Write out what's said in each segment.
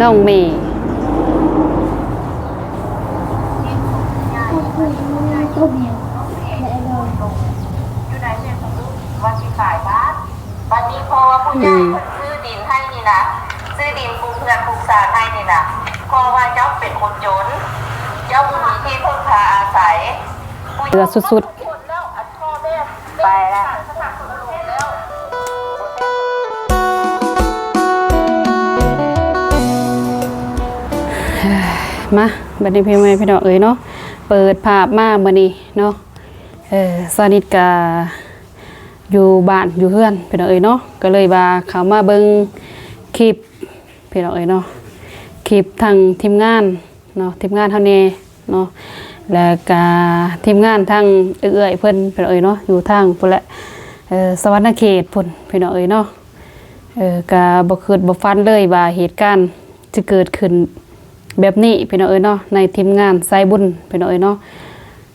ນ້ອງເມ. ບັດນີ້ເພາະວ່າຜູ້ໃຫຍ່ເພິ່ນຊື້ດິນໃຫ້ນີ້ນະ ຊື້ດິນປູກເຮືອນປູກຊານໃຫ້ນີ້ນະ ເພາະວ່າເຈົ້າເປັນຄົນຈົນ ເຈົ້າບໍ່ມີທີ່ເພິ່ງພາອາໄສ ເຫຼືອສຸດໆ. ໄປລະ ມາ ບັດນີ້ ພໍ່ແມ່ພີ່ນ້ອງເອີຍເນາະ ເປີດພາບມາມື້ນີ້ເນາະ ເອີ ສາວນິດກະຢູ່ບ້ານຢູ່ເຮືອນພີ່ນ້ອງເອີຍເນາະ ກໍເລີຍວ່າເຂົ້າມາເບິ່ງຄລິບພີ່ນ້ອງເອີຍເນາະ ຄລິບທາງທີມງານ ເນາະ ທີມງານເຮົາແດ່ເນາະ ແລ້ວກະທີມງານທາງເອື້ອຍເພິ່ນພີ່ນ້ອງເອີຍເນາະ ຢູ່ທາງພຸ້ນແຫຼະ ເອີ ສະຫວັນນະເຂດພຸ້ນພີ່ນ້ອງເອີຍເນາະ ເອີ ກະບໍ່ຄິດບໍ່ຝັນເລີຍວ່າເຫດການຊິເກີດຂຶ້ນແບບນີ້ພີ່ນ້ອງເອີຍເນາະ ໃນທີມງານສາຍບຸນພີ່ນ້ອງເອີຍເນາະ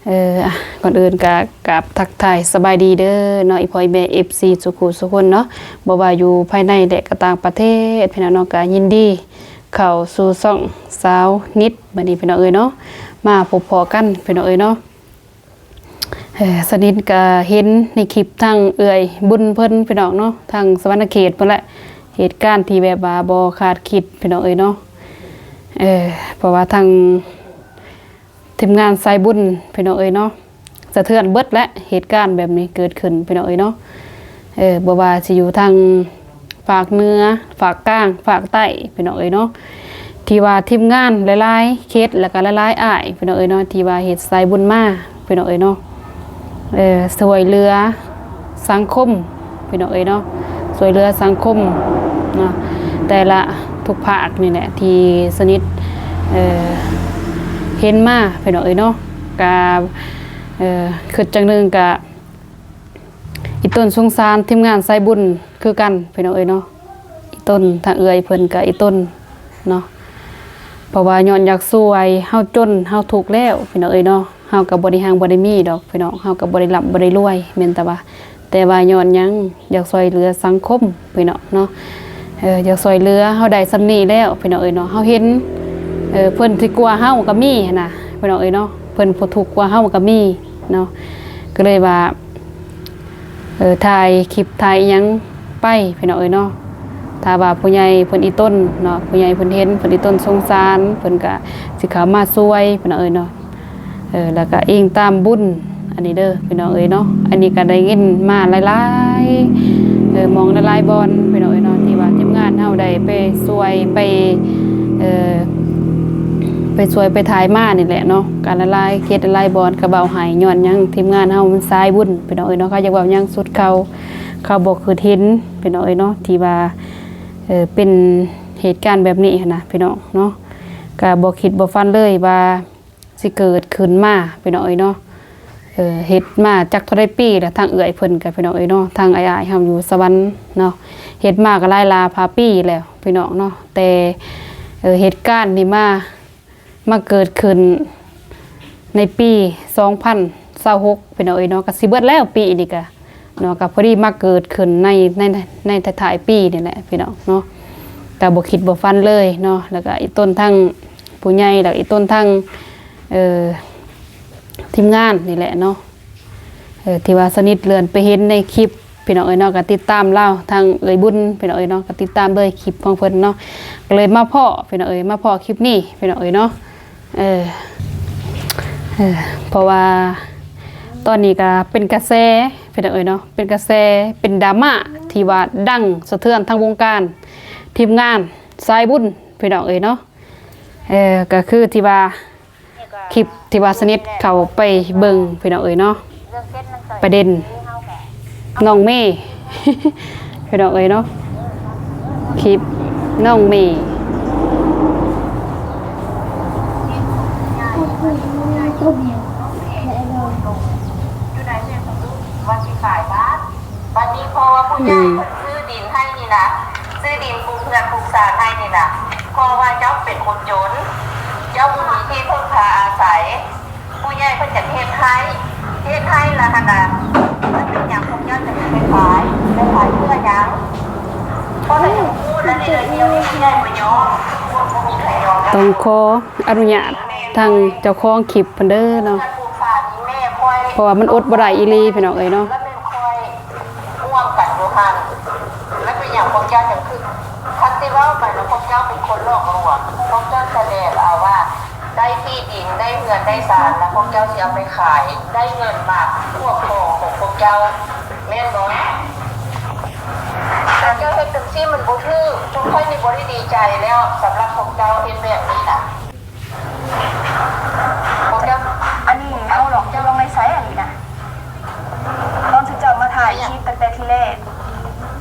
ເອີ ອາ ກ່ອນອື່ນກະກາບທັກທາຍສະບາຍດີເດີເນາະ ອີ່ພໍ່ອີ່ແມ່ ເອັຟຊີ ສູ່ຄູ່ສູ່ຄົນເນາະ ບໍ່ວ່າຢູ່ພາຍໃນ ແລະ ກະຕ່າງປະເທດພີ່ນ້ອງເນາະ ກະຍິນດີເຂົ້າສູ່ຊ່ອງສາວນິດ ບັດນີ້ພີ່ນ້ອງເອີຍເນາະ ມາພົບພໍ້ກັນພີ່ນ້ອງເອີຍເນາະ ເອີ ສາວນິດກະເຫັນໃນຄລິບທາງເອື້ອຍບຸນເພິ່ນພີ່ນ້ອງເນາະ ທາງສະຫວັນນະເຂດພຸ້ນແຫຼະ ເຫດການທີ່ແບບວ່າບໍ່ຄາດຄິດພີ່ນ້ອງເອີຍເນາະ ເອີ ເພາະວ່າທາງ ທີມງານສາຍບຸນພີ່ນ້ອງເອີຍເນາະ ສະເທືອນເບິດແຫຼະ ເຫດການແບບນີ້ເກີດຂຶ້ນພີ່ນ້ອງເອີຍເນາະ ເອີ ບໍ່ວ່າຊິຢູ່ທາງຟາກເໜືອ ຟາກກາງ ຟາກໃຕ້ພີ່ນ້ອງເອີຍເນາະ ທີ່ວ່າທີມງານຫຼາຍໆເຂດ ແລ້ວກະຫຼາຍໆອ້າຍພີ່ນ້ອງເອີຍເນາະ ທີ່ວ່າເຮັດສາຍບຸນມາພີ່ນ້ອງເອີຍເນາະ ເອີ ຊ່ວຍເຫຼືອ ສັງຄົມພີ່ນ້ອງເອີຍເນາະ ຊ່ວຍເຫຼືອສັງຄົມເນາະ ແຕ່ລະທຸກພາກນີ້ແຫຼະ ທີ່ສາວນິດ ເອີ ເຫັນມາພີ່ນ້ອງເອີຍເນາະ ກະ ເອີ ຄິດຈັ່ງໜຶ່ງກະ ອີ່ຕົນສົງສານທີມງານສາຍບຸນຄືກັນພີ່ນ້ອງເອີຍເນາະ ອີ່ຕົນທາງເອື້ອຍເພິ່ນກະອີ່ຕົນເນາະ ເພາະວ່າຍ້ອນຢາກຊ່ວຍ ເຮົາຈົນເຮົາທຸກແລ້ວພີ່ນ້ອງເອີຍເນາະ ເຮົາກໍບໍ່ໄດ້ຮັ່ງບໍ່ໄດ້ມີດອກພີ່ນ້ອງ ເຮົາກໍບໍ່ໄດ້ລ່ຳບໍ່ໄດ້ລວຍ ແມ່ນແຕ່ວ່າ ແຕ່ວ່າຍ້ອນຫຍັງ ຢາກຊ່ວຍເຫຼືອສັງຄົມພີ່ນ້ອງເນາະ ເອີ ຢາກຊ່ວຍເຫຼືອ ເຮົາໄດ້ສ່ຳນີ້ແລ້ວພີ່ນ້ອງເອີຍເນາະ ເຮົາເຫັນ ເອີ ເພິ່ນທີ່ກວ່າເຮົາກໍມີຫັ້ນນະພີ່ນ້ອງເອີຍເນາະ ເພິ່ນຜູ້ທຸກກວ່າເຮົາກໍມີເນາະ ກໍເລີຍວ່າ ເອີ ຖ່າຍຄລິບຖ່າຍອີ່ຫຍັງໄປພີ່ນ້ອງເອີຍເນາະ ຖ້າວ່າຜູ້ໃຫຍ່ເພິ່ນອີ່ຕົນເນາະ ຜູ້ໃຫຍ່ເພິ່ນເຫັນ ເພິ່ນອີ່ຕົນສົງສານ ເພິ່ນກະຊິເຂົ້າມາຊ່ວຍພີ່ນ້ອງເອີຍເນາະ ເອີ ແລ້ວກະອີງຕາມບຸນອັນນີ້ເດີພີ່ນ້ອງເອີຍເນາະ ອັນນີ້ກະໄດ້ຍິນມາຫຼາຍໆ ເອີ ໝ່ອງຫຼາຍໆບ່ອນພີ່ນ້ອງເອີຍເນາະ ທີ່ວ່າທີມງານເຮົາໄດ້ໄປຊ່ວຍໄປ ເອີ ໄປຊ່ວຍໄປຖ່າຍມານີ້ແຫຼະເນາະ ກະຫຼາຍໆເຂດຫຼາຍໆບ່ອນ ກະເວົ້າໃຫ້ ຍ້ອນຫຍັງ ທີມງານເຮົາມັນສາຍບຸນພີ່ນ້ອງເອີຍເນາະ ເຂົາຢາກເວົ້າຫຍັງສຸດເຂົາ ເຂົາບໍ່ຄິດເຫັນພີ່ນ້ອງເອີຍເນາະ ທີ່ວ່າ ເອີ ເປັນເຫດການແບບນີ້ຫັ້ນນະພີ່ນ້ອງເນາະ ກະບໍ່ຄິດບໍ່ຝັນເລີຍວ່າຊິເກີດຂຶ້ນມາພີ່ນ້ອງເອີຍເນາະ ເອີ ເຮັດມາຈັກເທົ່າໃດປີແລ້ວ ທາງເອື້ອຍເພິ່ນກະພີ່ນ້ອງເອີຍເນາະ ທາງອ້າຍໆເຮົາຢູ່ສະຫວັນເນາະ ເຮັດມາກະຫຼາຍລາພາປີແລ້ວພີ່ນ້ອງເນາະ ແຕ່ ເອີ ເຫດການນີ້ມາ ມາເກີດຂຶ້ນໃນປີສອງພັນຊາວຫົກພີ່ນ້ອງເອີຍເນາະ ກະຊິເບິດແລ້ວປີນີ້ກະເນາະ ກະພໍດີມາເກີດຂຶ້ນໃນ ໃນ ໃນທ້າຍໆປີນີ້ແຫຼະພີ່ນ້ອງເນາະ ກະບໍ່ຄິດບໍ່ຝັນເລີຍເນາະ ແລ້ວກະອີ່ຕົນທັງຜູ້ໃຫຍ່ ແລ້ວກະອີ່ຕົນທັງ ເອີ ທີມງານນີ້ແຫຼະເນາະ ເອີ ທີ່ວ່າສະໜິດເລື່ອນໄປເຫັນໃນຄລິບພີ່ນ້ອງເອີຍເນາະ ກໍຕິດຕາມລາວທາງເອື້ອຍບຸນພີ່ນ້ອງເອີຍເນາະ ກໍຕິດຕາມເລີຍຄລິບຂອງເພິ່ນເນາະ ກໍເລີຍມາພໍ້ພີ່ນ້ອງເອີຍ ມາພໍ້ຄລິບນີ້ພີ່ນ້ອງເອີຍເນາະ ເອີ ເອີ ເພາະວ່າຕອນນີ້ກໍເປັນກະແສພີ່ນ້ອງເອີຍເນາະ ເປັນກະແສ ເປັນດຣາມາທີ່ວ່າດັງສະເທືອນທັງວົງການ ທີມງານສາຍບຸນພີ່ນ້ອງເອີຍເນາະ ເອີ ກໍຄືທີ່ວ່າ ຄລິບທີ່ວ່າສະໜິດເຂົ້າໄປເບິ່ງພີ່ນ້ອງເອີຍເນາະ ປະເດັນນ້ອງເມ ພີ່ນ້ອງເອີຍເນາະ ຄລິບນ້ອງເມ ຢູ່ໃນເມືອງ ວ່າຊິຂາຍບ້ານ ບັດນີ້ເພາະວ່າຜູ້ໃຫຍ່ ອືມ ເພິ່ນຊື້ດິນໃຫ້ນີ້ນະ ຊື້ດິນປູກເຮືອນປູກຊານໃຫ້ນີ້ນະ ເພາະວ່າເຈົ້າເປັນຄົນຈົນ ເຈົ້າບໍ່ມີທີ່ເພິ່ງພາອາໄສ ຜູ້ໃຫຍ່ເພິ່ນຈະເຮັດໃຫ້ ເຮັດໃຫ້ລະຫັ້ນນະ ມັນເປັນຫຍັງພວກເຈົ້າຈະໄປຂາຍ ໄປຂາຍເພື່ອຫຍັງ? ເພາະວ່າເຈົ້າຮູ້ລະນີ້ລະ ດຽວນີ້ຜູ້ໃຫຍ່ບໍ່ຍອມ ພວກ ຕ້ອງຂໍອະນຸຍາດທາງເຈົ້າຂອງຄລິບເພິ່ນເດີເນາະ ເພາະວ່າມັນອົດບໍ່ໄດ້ອີ່ຫຼີພີ່ນ້ອງເອີຍເນາະ. ຮ່ວມກັນຢູ່ຫັ້ນ ແລ້ວເປັນຫຍັງພວກເຈົ້າຈັ່ງຄື ຄັນຊິເວົ້າໄປແລ້ວພວກເຈົ້າເປັນຄົນຫຼອກລວງ ພວກເຈົ້າສະແດງເອົາວ່າໄດ້ທີ່ດິນ ໄດ້ເຮືອນ ໄດ້ຊານ ແລ້ວພວກເຈົ້າຊິເອົາໄປຂາຍ ໄດ້ເງິນມາຄວບຄອງຂອງພວກເຈົ້າ ແມ່ນບໍ່? ພວກເຈົ້າເຮັດຈັ່ງຊີ້ມັນບໍ່ຖືກ ພວກຂ້ອຍນີ້ບໍ່ໄດ້ດີໃຈແລ້ວ ສຳລັບພວກເຈົ້າເຮັດແບບນີ້ນະ. ພວກເຈົ້າ ອັນນີ້ເຮົາຫຼອກລວງໃນໃສອັນນີ້ນະ? ຕອນທີ່ເຈົ້າມາຖ່າຍຄລິບຕັ້ງແຕ່ທີແລກ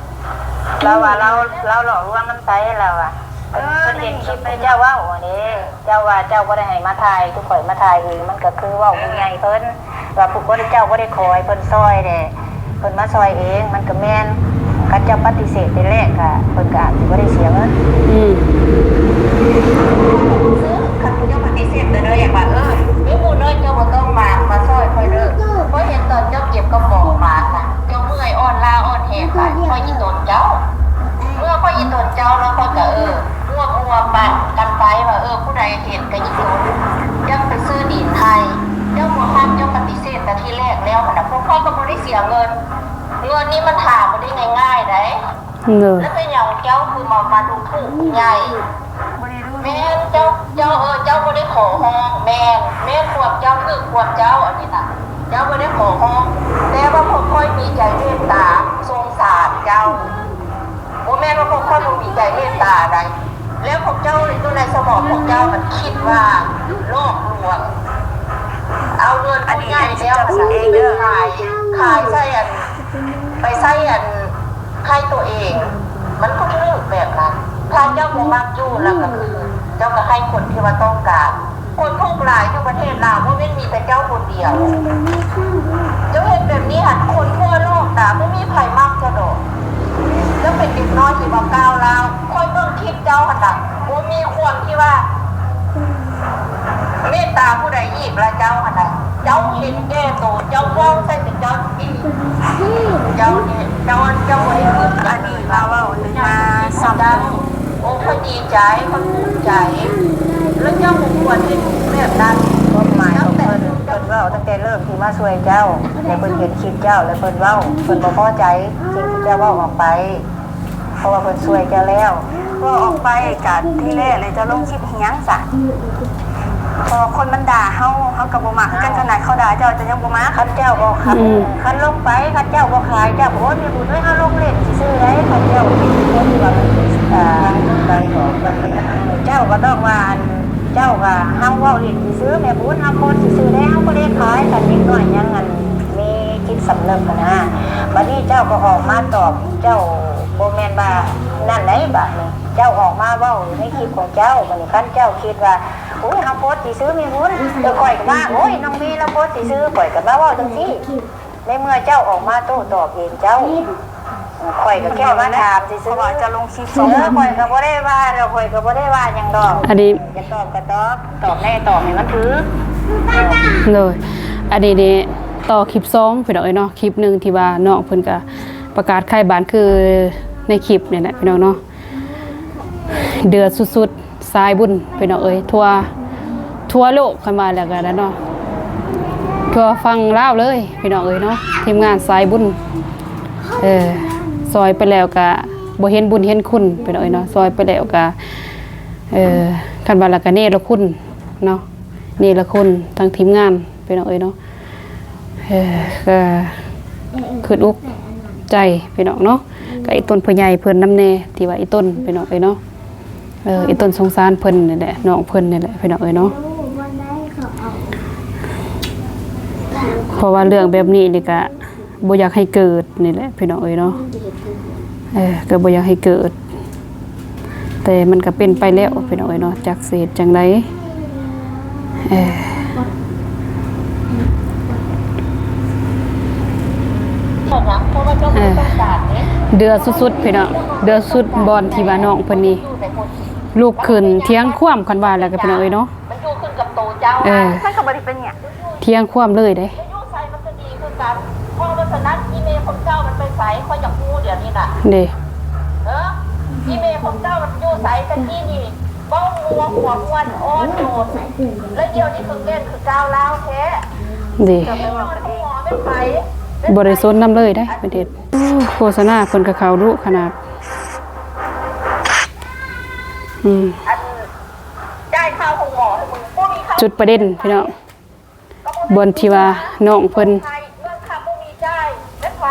ລາວວ່າລາວ ລາວຫຼອກລວງນຳໃສລາວວ່າ ເອີ ເພິ່ນເຫັນຄລິບທີ່ເຈົ້າເວົ້າຫັ້ນເດ້ ເຈົ້າວ່າເຈົ້າບໍ່ໄດ້ໃຫ້ມາຖ່າຍ ຄືຂ້ອຍມາຖ່າຍເອງ ມັນກໍຄືເວົ້າຜູ້ໃຫຍ່ເພິ່ນ ວ່າຜູ້ຄົນເຈົ້າບໍ່ໄດ້ຂໍໃຫ້ເພິ່ນຊ່ອຍເດ້ ເພິ່ນມາຊ່ອຍເອງ ມັນກໍແມ່ນ. ຄັນເຈົ້າປະຕິເສດແຕ່ແລກກະ ເພິ່ນກະອາດຊິບໍ່ໄດ້ເສຍເງິນ. ອືມ ຄັນຜູ້ເຈົ້າປະຕິເສດແຕ່ແລກວ່າ ເອີ ແມ່ບຸນເອີຍ ເຈົ້າບໍ່ຕ້ອງມາ ມາຊ່ອຍຂ້ອຍເດີ ຂ້ອຍເຫັນຕອນເຈົ້າເກັບກະປອງມານະ ເຈົ້າເມື່ອຍອ່ອນລ້າອ່ອນແຮງຫຼາຍ ຂ້ອຍອີ່ຕົນເຈົ້າ ເມື່ອຂ້ອຍອີ່ຕົນເຈົ້າແລ້ວ ຂ້ອຍກະ ເອີ ລວບຮວມບັດກັນໄປວ່າ ເອີ ຜູ້ໃດເຫັນກະອີ່ຕົນ ຢາກໄປຊື້ດິນໃຫ້ ເຈົ້າບໍ່ຮັບ ເຈົ້າປະຕິເສດແຕ່ທີແລກແລ້ວຫັ້ນນະ ພວກຂ້ອຍກໍບໍ່ໄດ້ເສຍເງິນ ເງິນນີ້ມັນຫາບໍ່ໄດ້ງ່າຍໆໃດ໋. ໂດຍ ແລ້ວເປັນຫຍັງເຈົ້າຄືມາ ມາດູຖູກຜູ້ໃຫຍ່? ບໍ່ໄດ້ດູຖູກ ແມ່ນ ເຈົ້າ ເຈົ້າ ເອີ ເຈົ້າບໍ່ໄດ້ຂໍຮ້ອງ ແມ່ນ ແມ່ນຄວາມເຈົ້າ ຖືກຄວາມເຈົ້າ ອັນນີ້ນະ ເຈົ້າບໍ່ໄດ້ຂໍຮ້ອງ ແຕ່ວ່າພວກຂ້ອຍມີໃຈເມດຕາສົງສານເຈົ້າ ບໍ່ແມ່ນວ່າພວກຂ້ອຍບໍ່ມີໃຈເມດຕາໃດ ແລ້ວພວກເຈົ້າຢູ່ໃນສະໝອງພວກເຈົ້າມັນຄິດວ່າຫຼອກລວງ ເອົາເງິນຜູ້ໃຫຍ່ແລ້ວຂາຍ ຂາຍໃສ່ອັນ ໄປໃຊ້ອັນ ໃຫ້ຕົວເອງ ມັນບໍ່ຖືກແບບນັ້ນ ຖ້າເຈົ້າບໍ່ມັກຢູ່ແລ້ວກໍຄື ເຈົ້າກໍໃຫ້ຄົນທີ່ວ່າຕ້ອງການ ຄົນທຸກຫຼາຍຢູ່ປະເທດລາວ ບໍ່ແມ່ນມີແຕ່ເຈົ້າຄົນດຽວ ເຈົ້າເຮັດແບບນີ້ຫັ້ນ ຄົນທົ່ວໂລກນະ ບໍ່ມີໃຜມັກເຈົ້າດອກ ເຈົ້າເປັນເດັກນ້ອຍທີ່ວ່າກ້າວຮ້າວ ຂ້ອຍເບິ່ງຄລິບເຈົ້າຫັ້ນນະ ບໍ່ມີຄວາມທີ່ວ່າ ເມດຕາຜູ້ໃດອີກລະເຈົ້າຫັ້ນນະ ເຈົ້າເຫັນແກ່ໂຕ ເຈົ້າເວົ້າໃສ່ແຕ່ເຈົ້າອີກ ເຈົ້ານີ້ ເຈົ້າ ເຈົ້າບໍ່ໄດ້ເບິ່ງ ອັນນີ້ລາວເວົ້າເຖິງວ່າຊ້ຳ ໂອ້ ຂ້ອຍດີໃຈ ຂ້ອຍພູມໃຈ ແລ້ວເຈົ້າບໍ່ຄວນເຮັດແບບນັ້ນ ຄວາມໝາຍຂອງເພິ່ນ ເພິ່ນເວົ້າຕັ້ງແຕ່ເລີ່ມທີ່ມາຊ່ວຍເຈົ້າ ແລ້ວເພິ່ນເຫັນຄລິບເຈົ້າ ແລ້ວເພິ່ນເວົ້າ ເພິ່ນບໍ່ພໍໃຈສິ່ງທີ່ເຈົ້າເວົ້າອອກໄປ. ເພາະວ່າເພິ່ນຊ່ວຍເຈົ້າແລ້ວ ເວົ້າອອກໄປກະທີແລກເລີຍ ເຈົ້າລົງຄລິບເຮັດຫຍັງຊະ? ເພາະວ່າຄົນມັນດ່າເຮົາ ເຮົາກໍບໍ່ມັກຄືກັນ ຂະໜາດເຂົາດ່າເຈົ້າ ເຈົ້າຍັງບໍ່ມັກ. ຄັນເຈົ້າບໍ່ ອືມ ຄັນລົງໄປ ຄັນເຈົ້າບໍ່ຂາຍ ເຈົ້າກໍ ໂອ້ຍ ແມ່ບຸນເອີຍ ເຮົາລົງຫຼິ້ນຊື່ໆໃດ໋ ຄັນເຈົ້າເປັນຄົນທີ່ວ່າ ເຈົ້າກໍຕ້ອງວ່າ ອັນ ເຈົ້າກໍ ເຮົາເວົ້າຫຼິ້ນຊື່ໆ ແມ່ບຸນ ເຮົາໂພສຊື່ໆເດ້ ເຮົາບໍ່ໄດ້ຂາຍ ຄັນເດັກນ້ອຍຍັງ ອັນ ມີຈິດສຳນຶກຫັ້ນນະ ບັດນີ້ເຈົ້າກໍອອກມາຕອບ ເຈົ້າບໍ່ແມ່ນວ່ານັ້ນໃດ໋ ບາດນີ້ເຈົ້າອອກມາເວົ້າຢູ່ໃນຄລິບຂອງເຈົ້າ ບັດນີ້ຄັນເຈົ້າຄິດວ່າ ໂອ້ຍ ເຮົາໂພສຊື່ໆ ມີບຸນ ເອີ ຂ້ອຍກໍວ່າ ໂອ້ຍ ນ້ອງມີລາວໂພສຊື່ໆ ຂ້ອຍກໍມາເວົ້າຈັ່ງຊີ້ ໃນເມື່ອເຈົ້າອອກມາໂຕ້ຕອບເອງເຈົ້າ ຂ້ອຍກໍແຄ່ມາຖາມຊື່ໆ ເພາະວ່າເຈົ້າລົງຄລິບ ເອີ ຂ້ອຍກໍບໍ່ໄດ້ວ່າດອກ ຂ້ອຍກໍບໍ່ໄດ້ວ່າຫຍັງດອກ ອັນນີ້ ຢາກຕອບກໍຕອບ ຕອບແດ່ ຕອບໃຫ້ມັນຖືກ ໂດຍ ອັນນີ້ນີ້ຕໍ່ຄລິບສອງ ພີ່ນ້ອງເອີຍເນາະ ຄລິບໜຶ່ງທີ່ວ່ານ້ອງເພິ່ນກໍປະກາດຂາຍບ້ານ ຄືໃນຄລິບນີ້ແຫຼະ ພີ່ນ້ອງເນາະ ເດືອດສຸດໆ ສາຍບຸນ ພີ່ນ້ອງເອີຍ ທົ່ວ ທົ່ວໂລກ ຄັນວ່າແລ້ວກໍໄດ້ເນາະ ທົ່ວຝັ່ງລາວເລີຍ ພີ່ນ້ອງເອີຍເນາະ ທີມງານສາຍບຸນ ເອີ ຊ່ອຍໄປແລ້ວກໍບໍ່ເຫັນບຸນເຫັນຄຸນ ພີ່ນ້ອງເອີຍເນາະ ຊ່ອຍໄປແລ້ວກໍ ເອີ ຄັນວ່າແລ້ວກໍເນລະຄຸນເນາະ ເນລະຄຸນທັງທີມງານ ພີ່ນ້ອງເອີຍເນາະ ເອີ ກໍຄຶດອົກໃຈ ພີ່ນ້ອງເນາະ ກໍອີ່ຕົນພໍ່ໃຫຍ່ເພິ່ນນຳແດ່ ທີ່ວ່າອີ່ຕົນ ພີ່ນ້ອງເອີຍເນາະ ເອີ ອີ່ຕົນສົງສານເພິ່ນນີ້ແຫຼະ ນ້ອງເພິ່ນນີ້ແຫຼະ ພີ່ນ້ອງເອີຍເນາະ ເພາະວ່າເລື່ອງແບບນີ້ນີ້ກະ ບໍ່ຢາກໃຫ້ເກີດນີ້ແຫຼະ ພີ່ນ້ອງເອີຍເນາະ ເອີ ກໍບໍ່ຢາກໃຫ້ເກີດ ແຕ່ມັນກໍເປັນໄປແລ້ວ ພີ່ນ້ອງເອີຍເນາະ ຈັກຊິເຮັດຈັ່ງໃດ ເອີ ເອີ ເດືອດສຸດໆ ພີ່ນ້ອງ ເດືອດສຸດບ່ອນທີ່ວ່ານ້ອງເພິ່ນນີ້ລຸກຂຶ້ນຖຽງຄວາມ ຄັນວ່າແລ້ວກໍ ພີ່ນ້ອງເອີຍເນາະ ມັນຢູ່ຂຶ້ນກັບໂຕເຈົ້າ ເອີ ມັນກໍບໍ່ໄດ້ເປັນຫຍັງ ຖຽງຄວາມເລີຍເດ້ ຢູ່ໃສມັນກໍດີຄືກັນ ເພາະວ່າສະນັ້ນ ອີເມຂອງເຈົ້າມັນໄປໃສ ຂ້ອຍຢາກຮູ້ດຽວນີ້ນະ ເດ້ ເອີ ອີເມຂອງເຈົ້າມັນຢູ່ໃສ ແຕ່ກີ້ນີ້ ເວົ້າງົວຫົວມ່ວນ ອ່ອນໂຍນ ແລະ ດຽວນີ້ຄືແກ່ນຄືກ້າວລາວແທ້ ເດ້ ແມ່ນໃຜ ບໍ່ໄດ້ສົນນຳເລີຍເດ້ ປະເທດ ໂຄສະນາເພິ່ນກໍເຂົ້າດຸຂະໜາດ ອືມ ອັນ ຈ່າຍຄ່າໂຮງໝໍໃຫ້ມຶງ ບໍ່ມີຄ່າ ຈຸດປະເດັນ ພີ່ນ້ອງ. ບ່ອນທີ່ວ່ານ້ອງເພິ່ນ ເງິນຄ່າບໍ່ມີຈ່າຍ ແມ່ນໃຜ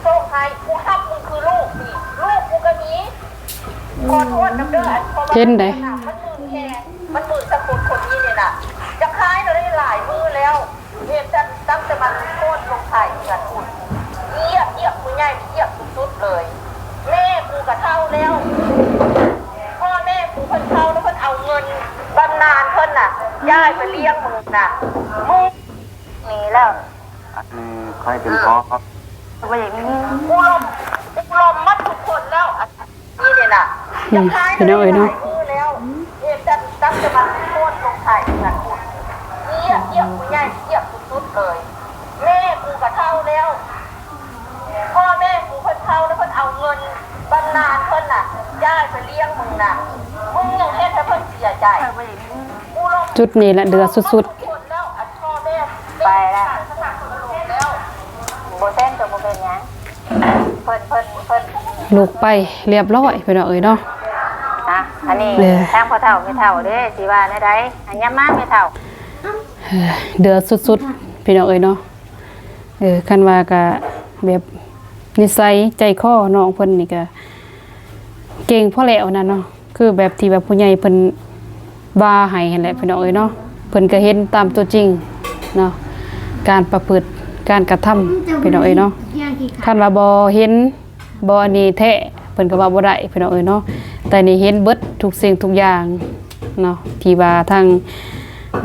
ສົ່ງໃຫ້ ກູຮັກມຶງຄືລູກນີ້ ລູກກູກໍມີ ຂໍໂທດນຳເດີ ອັນ ເຫັນໃດ ມັນມຶນແຮງ ມັນມຶນສະກົດຄົນນີ້ນີ້ນະ ຈະຂາຍກໍໄດ້ຫຼາຍມື້ແລ້ວ ເຫັນແຕ່ຕັ້ງແຕ່ມັນໂພດລົງຂາຍເຮືອນພຸ້ນ ຢຽບ ຢຽບຜູ້ໃຫຍ່ ຢຽບສຸດໆເລີຍ ແມ່ກູກໍເຖົ້າແລ້ວ ພໍ່ແມ່ກູເພິ່ນເຖົ້າແລ້ວ ເພິ່ນເອົາເງິນບຳນານເພິ່ນນະ ຍ້າຍໄປລ້ຽງມຶງນະ ມຶງ ນີ້ແລ້ວ ອັນໃຜເປັນພໍ່ ບໍ່ຢາກມີ ກູລົມ ກູລົມໝົດທຸກຄົນແລ້ວ ອັນນີ້ນີ້ນະ ອືມ ຈະຂາຍ ພີ່ນ້ອງເອີຍເນາະ ແລ້ວ ເຮັດຈັງ ຕັ້ງແຕ່ມັນໂພດລົງຂາຍເຮືອນພຸ້ນ ຢຽບ ຢຽບຜູ້ໃຫຍ່ ຢຽບສຸດໆເລີຍ ແມ່ກູກໍເຖົ້າແລ້ວ ພໍ່ແມ່ກູເພິ່ນເຖົ້າແລ້ວ ເພິ່ນເອົາເງິນບຳນານເພິ່ນນະ ຍ້າຍໄປລ້ຽງມຶງນະ ມຶງຍັງເຮັດໃຫ້ເພິ່ນເສຍໃຈ ຈຸດນີ້ແຫຼະເດືອດສຸດໆ ໄປແລ້ວ ບໍ່ເຊັນກໍບໍ່ເປັນຫຍັງ ເພິ່ນ ເພິ່ນ ເພິ່ນ ລູກໄປລຽບຮ້ອຍ ພີ່ນ້ອງເອີຍເນາະ ອ່ະ ອັນນີ້ ເອີ ທາງພໍ່ເຖົ້າແມ່ເຖົ້າເດ້ ຊິວ່າແນວໃດ ອາ ຫຍັບມາແມ່ເຖົ້າ ເອີ ເດືອດສຸດໆ ພີ່ນ້ອງເອີຍເນາະ ເອີ ຄັນວ່າກະແບບນິໄສໃຈຄໍນ້ອງເພິ່ນນີ້ກະເກັ່ງພໍແລ້ວຫັ້ນນະເນາະ ຄືແບບທີ່ວ່າຜູ້ໃຫຍ່ເພິ່ນວ່າໃຫ້ຫັ້ນແຫຼະ ພີ່ນ້ອງເອີຍເນາະ ເພິ່ນກະເຫັນຕາມຕົວຈິງເນາະ ການປະພຶດ ການກະທຳ ພີ່ນ້ອງເອີຍເນາະ ຄັນວ່າບໍ່ເຫັນ ບໍ່ອັນນີ້ແທ້ ເພິ່ນກໍເວົ້າບໍ່ໄດ້ ພີ່ນ້ອງເອີຍເນາະ ແຕ່ນີ້ເຫັນເບິດທຸກສິ່ງທຸກຢ່າງເນາະ ທີ່ວ່າທາງ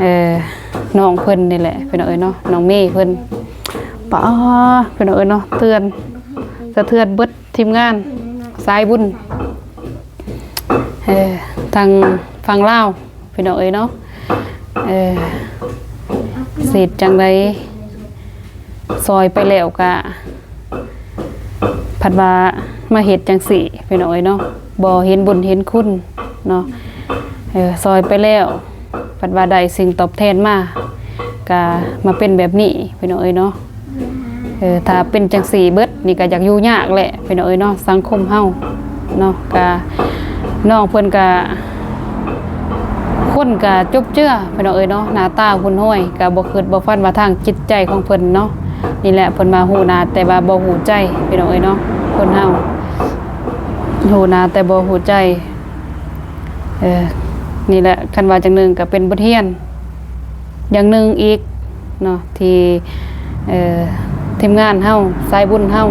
ເອີ ນ້ອງເພິ່ນນີ້ແຫຼະ ພີ່ນ້ອງເອີຍເນາະ ນ້ອງເມເພິ່ນ ປາ ພີ່ນ້ອງເອີຍເນາະ ເທືອນ ສະເທືອນເບິດທີມງານສາຍບຸນ ເອີ ທາງຝັ່ງລາວ ພີ່ນ້ອງເອີຍເນາະ ເອີ ເສດຈັ່ງໃດ ຊ່ອຍໄປແລ້ວກະ ພັດວ່າມາເຮັດຈັ່ງຊີ້ ພີ່ນ້ອງເອີຍເນາະ ບໍ່ເຫັນບຸນເຫັນຄຸນເນາະ ເອີ ຊ່ອຍໄປແລ້ວ ພັດວ່າໄດ້ສິ່ງຕອບແທນມາ ກະມາເປັນແບບນີ້ ພີ່ນ້ອງເອີຍເນາະ ເອີ ຖ້າເປັນຈັ່ງຊີ້ເບິດນີ້ກະຢາກຢູ່ຍາກແຫຼະ ພີ່ນ້ອງເອີຍເນາະ ສັງຄົມເຮົາເນາະ ກະ ນ້ອງເພິ່ນກະ ຄົນກະຈົບເຈື່ອ ພີ່ນ້ອງເອີຍເນາະ ໜ້າຕາຮຸ່ນຮວຍ ກະບໍ່ຄິດບໍ່ຝັນວ່າທາງຈິດໃຈຂອງເພິ່ນເນາະ ນີ້ແຫຼະ ເພິ່ນວ່າຮູ້ໜ້າແຕ່ວ່າບໍ່ຮູ້ໃຈ ພີ່ນ້ອງເອີຍເນາະ ຄົນເຮົາຮູ້ໜ້າແຕ່ບໍ່ຮູ້ໃຈ ເອີ ນີ້ແຫຼະ ຄັນວ່າຈັ່ງໜຶ່ງກະເປັນບົດຮຽນ ຢ່າງໜຶ່ງອີກເນາະ ທີ່ ເອີ ທີມງານເຮົາ ສາຍບຸນເຮົາ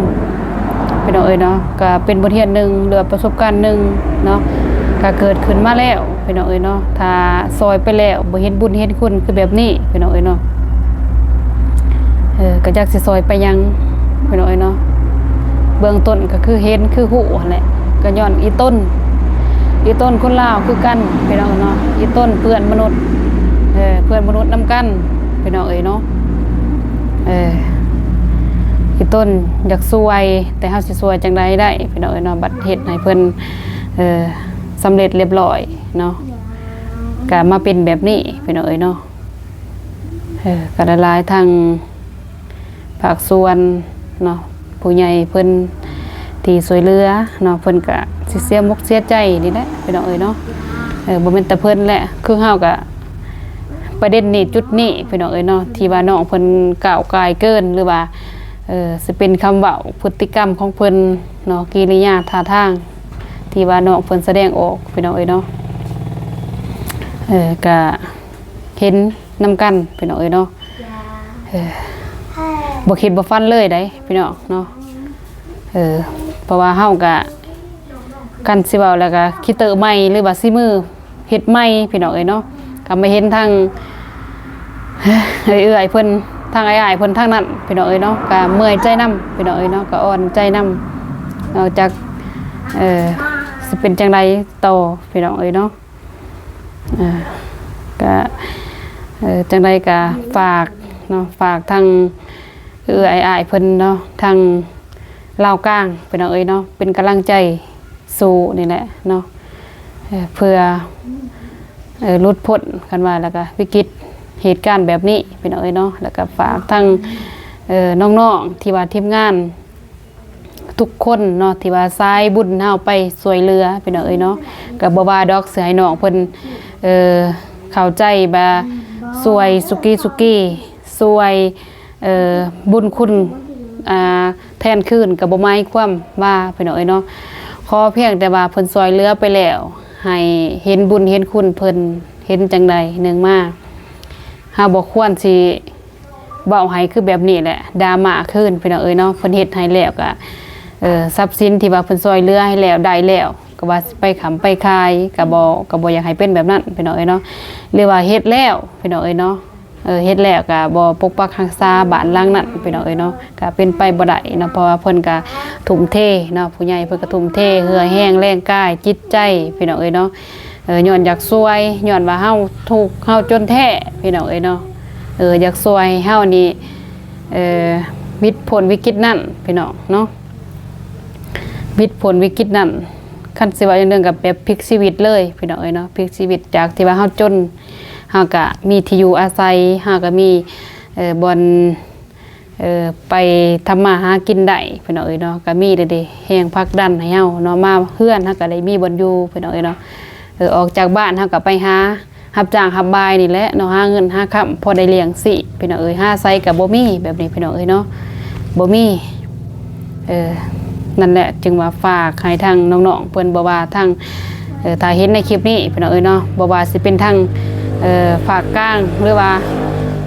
ພີ່ນ້ອງເອີຍເນາະ ກະເປັນບົດຮຽນໜຶ່ງ ຫຼືວ່າປະສົບການໜຶ່ງເນາະ ກະເກີດຂຶ້ນມາແລ້ວ ພີ່ນ້ອງເອີຍເນາະ ຖ້າຊ່ອຍໄປແລ້ວບໍ່ເຫັນບຸນເຫັນຄຸນຄືແບບນີ້ ພີ່ນ້ອງເອີຍເນາະ ເອີ ກະຈັກຊິຊ່ອຍໄປຫຍັງ ພີ່ນ້ອງເອີຍເນາະ ເບື້ອງຕົ້ນກະຄືເຫັນຄືຮູ້ຫັ້ນແຫຼະ ກະຍ້ອນອີຕົນ ອີຕົນຄົນລາວຄືກັນ ພີ່ນ້ອງເນາະ ອີຕົນເພື່ອນມະນຸດ ເອີ ເພື່ອນມະນຸດນຳກັນ ພີ່ນ້ອງເອີຍເນາະ ເອີ ອີຕົນຢາກຊ່ວຍ ແຕ່ເຮົາຊິຊ່ວຍຈັ່ງໃດໄດ້ ພີ່ນ້ອງເອີຍເນາະ ບັດເຮັດໃຫ້ເພິ່ນ ເອີ ສຳເລັດລຽບຮ້ອຍເນາະ ກະມາເປັນແບບນີ້ ພີ່ນ້ອງເອີຍເນາະ ເອີ ກະຫຼາຍໆ ທາງ ພາກສ່ວນເນາະ ຜູ້ໃຫຍ່ເພິ່ນທີ່ຊ່ວຍເຫຼືອເນາະ ເພິ່ນກະຊິເສຍມົກເສຍໃຈນີ້ແຫຼະ ພີ່ນ້ອງເອີຍເນາະ ເອີ ບໍ່ແມ່ນແຕ່ເພິ່ນແຫຼະ ຄືເຮົາກະປະເດັນນີ້ ຈຸດນີ້ ພີ່ນ້ອງເອີຍເນາະ ທີ່ວ່ານ້ອງເພິ່ນກ້າວກ່າຍເກີນ ຫຼືວ່າ ເອີ ຊິເປັນຄຳເວົ້າ ພຶດຕິກຳຂອງເພິ່ນເນາະ ກິລິຍາທ່າທາງ ທີ່ວ່ານ້ອງເພິ່ນສະແດງອອກ ພີ່ນ້ອງເອີຍເນາະ ເອີ ກະເຫັນນຳກັນ ພີ່ນ້ອງເອີຍເນາະ ເອີ ບໍ່ຄິດບໍ່ຝັນເລີຍໃດ໋ ພີ່ນ້ອງເນາະ ເອີ ເພາະວ່າເຮົາກະ ຄັນຊິເວົ້າແລ້ວກະຂີ້ເຕີໃໝ່ ຫຼືວ່າສີມືເຮັດໃໝ່ ພີ່ນ້ອງເອີຍເນາະ ກະມາເຫັນທາງ ເອື້ອຍໆ ເພິ່ນ ທາງອ້າຍໆ ເພິ່ນທາງນັ້ນ ພີ່ນ້ອງເອີຍເນາະ ກະເມື່ອຍໃຈນຳ ພີ່ນ້ອງເອີຍເນາະ ກະອ່ອນໃຈນຳ ນອກຈາກ ເອີ ຊິເປັນຈັ່ງໃດຕໍ່ ພີ່ນ້ອງເອີຍເນາະ ເອີ ກະ ເອີ ຈັ່ງໃດກະຝາກເນາະ ຝາກທາງເອື້ອຍອ້າຍເພິ່ນເນາະ ທາງລາວກາງ ພີ່ນ້ອງເອີຍເນາະ ເປັນກຳລັງໃຈສູ້ນີ້ແຫຼະເນາະ ເ ເພື່ອ ເອີ ຫຼຸດພົ້ນ ຄັນວ່າ ແລ້ວກໍວິກິດເຫດການແບບນີ້ ພີ່ນ້ອງເອີຍເນາະ. ແລ້ວກໍຝາກທັງ ເອີ ນ້ອງໆ ທີ່ວ່າທີມງານທຸກຄົນເນາະ ທີ່ວ່າສາຍບຸນເຮົາໄປຊ່ວຍເຫຼືອ ພີ່ນ້ອງເອີຍເນາະ. ກໍບໍ່ວ່າດອກ ຊິໃຫ້ນ້ອງເພິ່ນ ເອີ ເຂົ້າໃຈວ່າຊ່ວຍສຸກີສຸກີ ຊ່ວຍ ເອີ ບຸນຄຸນ ອ່າ ແທນຄືນ ກໍບໍ່ໝາຍຄວາມວ່າ ພີ່ນ້ອງເອີຍເນາະ. ຂໍພຽງແຕ່ວ່າເພິ່ນຊ່ວຍເຫຼືອໄປແລ້ວ ໃຫ້ເຫັນບຸນເຫັນຄຸນເພິ່ນ. ເຫັນຈັ່ງໃດໜຶ່ງມາ ເຮົາບໍ່ຄວນຊິເວົ້າໃຫ້ຄືແບບນີ້ແຫຼະ ດຣາມາຄືນ ພີ່ນ້ອງເອີຍເນາະ. ເພິ່ນເຮັດໃຫ້ແລ້ວກໍ ເອີ ຊັບສິນທີ່ວ່າເພິ່ນຊ່ວຍເຫຼືອໃຫ້ແລ້ວ ໄດ້ແລ້ວ ກໍວ່າຊິໄປຄ້ຳໄປຂາຍ ກໍບໍ່ ກໍບໍ່ຢາກໃຫ້ເປັນແບບນັ້ນ ພີ່ນ້ອງເອີຍເນາະ. ຫຼືວ່າເຮັດແລ້ວ ພີ່ນ້ອງເອີຍເນາະ ເອີ ເຮັດແລ້ວກໍບໍ່ປົກປັກຮັກສາບ້ານຫຼັງນັ້ນ ພີ່ນ້ອງເອີຍເນາະ. ກໍເປັນໄປບໍ່ໄດ້ເນາະ ເພາະວ່າເພິ່ນກໍທຸ່ມເທເນາະ ຜູ້ໃຫຍ່ເພິ່ນກໍທຸ່ມເທເຫື່ອແຮງແຮງກາຍຈິດໃຈ ພີ່ນ້ອງເອີຍເນາະ. ເອີ ຍ້ອນຢາກຊ່ວຍ ຍ້ອນວ່າເຮົາທຸກເຮົາຈົນແທ້ ພີ່ນ້ອງເອີຍເນາະ. ເອີ ຢາກຊ່ວຍໃຫ້ເຮົານີ້ ເອີ ວິດພົ້ນວິກິດນັ້ນ ພີ່ນ້ອງເນາະ ວິດພົ້ນວິກິດນັ້ນ. ຄັນຊິເວົ້າຢ່າງໜຶ່ງກໍແບບພລິກຊີວິດເລີຍ ພີ່ນ້ອງເອີຍເນາະ. ພລິກຊີວິດ ຈາກທີ່ວ່າເຮົາຈົນ ເຮົາກໍມີທີ່ຢູ່ອາໄສ ເຮົາກໍມີ ເອີ ບ່ອນ ເອີ ໄປທຳມາຫາກິນໄດ້ ພີ່ນ້ອງເອີຍເນາະ. ກໍມີແລ້ວເດ້ ແຮງຜັກດັນໃຫ້ເຮົາເນາະ ມາເຮືອນເຮົາກໍໄດ້ມີບ່ອນຢູ່ ພີ່ນ້ອງເອີຍເນາະ. ເອີ ອອກຈາກບ້ານເຮົາກໍໄປຫາຮັບຈ້າງຮັບບາຍນີ້ແຫຼະເນາະ ຫາເງິນຫາຄຳພໍໄດ້ລ້ຽງຊີບ ພີ່ນ້ອງເອີຍ. ຫາໃສກໍບໍ່ມີແບບນີ້ ພີ່ນ້ອງເອີຍເນາະ ບໍ່ມີ. ເອີ ນັ້ນແຫຼະ ຈຶ່ງວ່າຝາກໃຫ້ທາງນ້ອງໆເພິ່ນ ບໍ່ວ່າທາງ ເອີ ຖ້າເຫັນໃນຄລິບນີ້ ພີ່ນ້ອງເອີຍເນາະ ບໍ່ວ່າຊິເປັນທາງ ເອີ ພາກກາງ ຫຼືວ່າ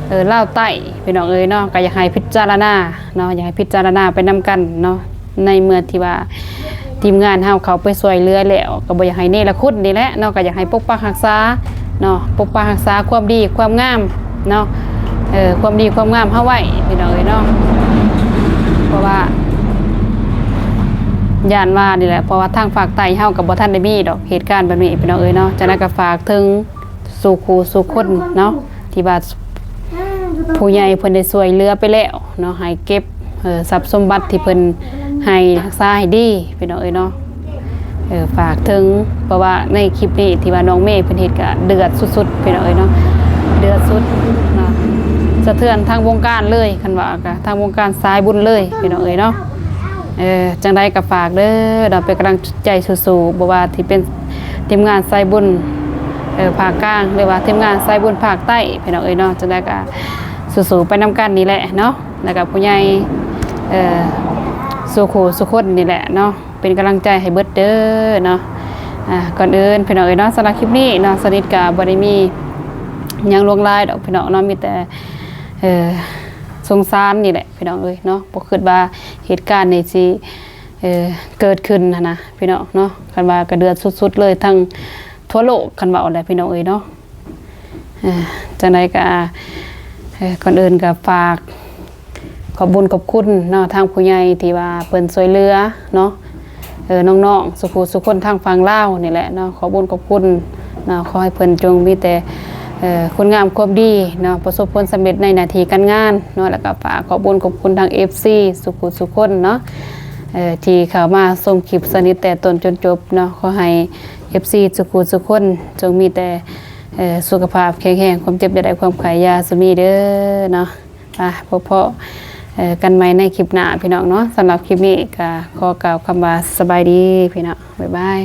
ເອີ ລາວໃຕ້ ພີ່ນ້ອງເອີຍເນາະ ກໍຢາກໃຫ້ພິຈາລະນາເນາະ ຢາກໃຫ້ພິຈາລະນາໄປນຳກັນເນາະ. ໃນເມື່ອທີ່ວ່າທີມງານເຮົາເຂົ້າໄປຊ່ວຍເຫຼືອແລ້ວ ກໍບໍ່ຢາກໃຫ້ເນລະຄຸນນີ້ແຫຼະເນາະ ກໍຢາກໃຫ້ປົກປັກຮັກສາເນາະ ປົກປັກຮັກສາຄວາມດີຄວາມງາມເນາະ ເອີ ຄວາມດີຄວາມງາມເຮົາໄວ້ ພີ່ນ້ອງເອີຍເນາະ. ເພາະວ່າຢ້ານວ່ານີ້ແຫຼະ ເພາະວ່າທາງພາກໃຕ້ເຮົາກໍບໍ່ທັນໄດ້ມີດອກເຫດການແບບນີ້ ພີ່ນ້ອງເອີຍເນາະ. ຈັ່ງໃດກໍຝາກເຖິງສູ່ຄູ່ສູ່ຄົນເນາະ ທີ່ວ່າຜູ້ໃຫຍ່ເພິ່ນໄດ້ຊ່ວຍເຫຼືອໄປແລ້ວເນາະ ໃຫ້ເກັບ ເອີ ຊັບສົມບັດທີ່ເພິ່ນໃຫ້ຮັກສາໃຫ້ດີ ພີ່ນ້ອງເອີຍເນາະ. ເອີ ຝາກເຖິງ ເພາະວ່າໃນຄລິບນີ້ທີ່ວ່ານ້ອງເມເພິ່ນເຮັດກະເດືອດສຸດໆ ພີ່ນ້ອງເອີຍເນາະ ເດືອດສຸດເນາະ ສະເທືອນທັງວົງການເລີຍ ຄັນວ່າກະທັງວົງການສາຍບຸນເລີຍ ພີ່ນ້ອງເອີຍເນາະ. ເອີ ຈັ່ງໃດກໍຝາກເດີເນາະ ເປັນກຳລັງໃຈສູ້ໆ ບໍ່ວ່າທີ່ເປັນທີມງານສາຍບຸນ ເອີ ພາກກາງ ຫຼືວ່າທີມງານສາຍບຸນພາກໃຕ້ ພີ່ນ້ອງເອີຍເນາະ. ຈັ່ງໃດກໍສູ້ໆໄປນຳກັນນີ້ແຫຼະເນາະ ແລ້ວກໍຜູ້ໃຫຍ່ ເອີ ສູ່ຄູ່ສູ່ຄົນນີ້ແຫຼະເນາະ ເປັນກຳລັງໃຈໃຫ້ເບິດເດີເນາະ. ອ່າ ກ່ອນອື່ນ ພີ່ນ້ອງເອີຍເນາະ ສຳລັບຄລິບນີ້ເນາະ ສະນິດກໍບໍ່ໄດ້ມີຫຍັງຫຼວງຫຼາຍດອກ ພີ່ນ້ອງເນາະ ມີແຕ່ ເອີ ສົງສານນີ້ແຫຼະ ພີ່ນ້ອງເອີຍເນາະ. ບໍ່ຄິດວ່າເຫດການນີ້ຊິ ເອີ ເກີດຂຶ້ນຫັ້ນນະ ພີ່ນ້ອງເນາະ. ຄັນວ່າກະເດືອດສຸດໆເລີຍ ທັງທົ່ວໂລກ ຄັນເວົ້າແຫຼະ ພີ່ນ້ອງເອີຍເນາະ. ເອີ ຈັ່ງໃດກະ ເອີ ກ່ອນອື່ນກະຝາກ ຂອບບຸນຂອບຄຸນເນາະ ທາງຜູ້ໃຫຍ່ທີ່ວ່າເພິ່ນຊ່ວຍເຫຼືອເນາະ ເອີ ນ້ອງໆ ສູ່ຜູ້ສູ່ຄົນທາງຝັ່ງລາວນີ້ແຫຼະເນາະ. ຂອບບຸນຂອບຄຸນເນາະ ຂໍໃຫ້ເພິ່ນຈົ່ງມີແຕ່ ເອີ ຄຸນງາມຄວາມດີເນາະ ປະສົບຜົນສຳເລັດໃນໜ້າທີ່ການງານເນາະ. ແລ້ວກໍຝາກຂອບບຸນຂອບຄຸນທາງເອັຟຊີສູ່ຜູ້ສູ່ຄົນເນາະ ເອີ ທີ່ເຂົ້າມາຊົມຄລິບສະນິດແຕ່ຕົ້ນຈົນຈົບເນາະ. ຂໍໃຫ້ເອັຟຊີສູ່ຜູ້ສູ່ຄົນຈົ່ງມີແຕ່ ເອີ ສຸຂະພາບແຂງແຮງ ຄວາມເຈັບຢ່າໄດ້ ຄວາມໄຂ້ຢ່າສຸມີເດີເນາະ. ໄປ ພົບພໍ້ ເອີ ກັນໃໝ່ໃນຄລິບໜ້າ ພີ່ນ້ອງເນາະ. ສຳລັບຄລິບນີ້ກໍຂໍກ່າວຄຳວ່າສະບາຍດີ ພີ່ນ້ອງ ບາຍບາຍ.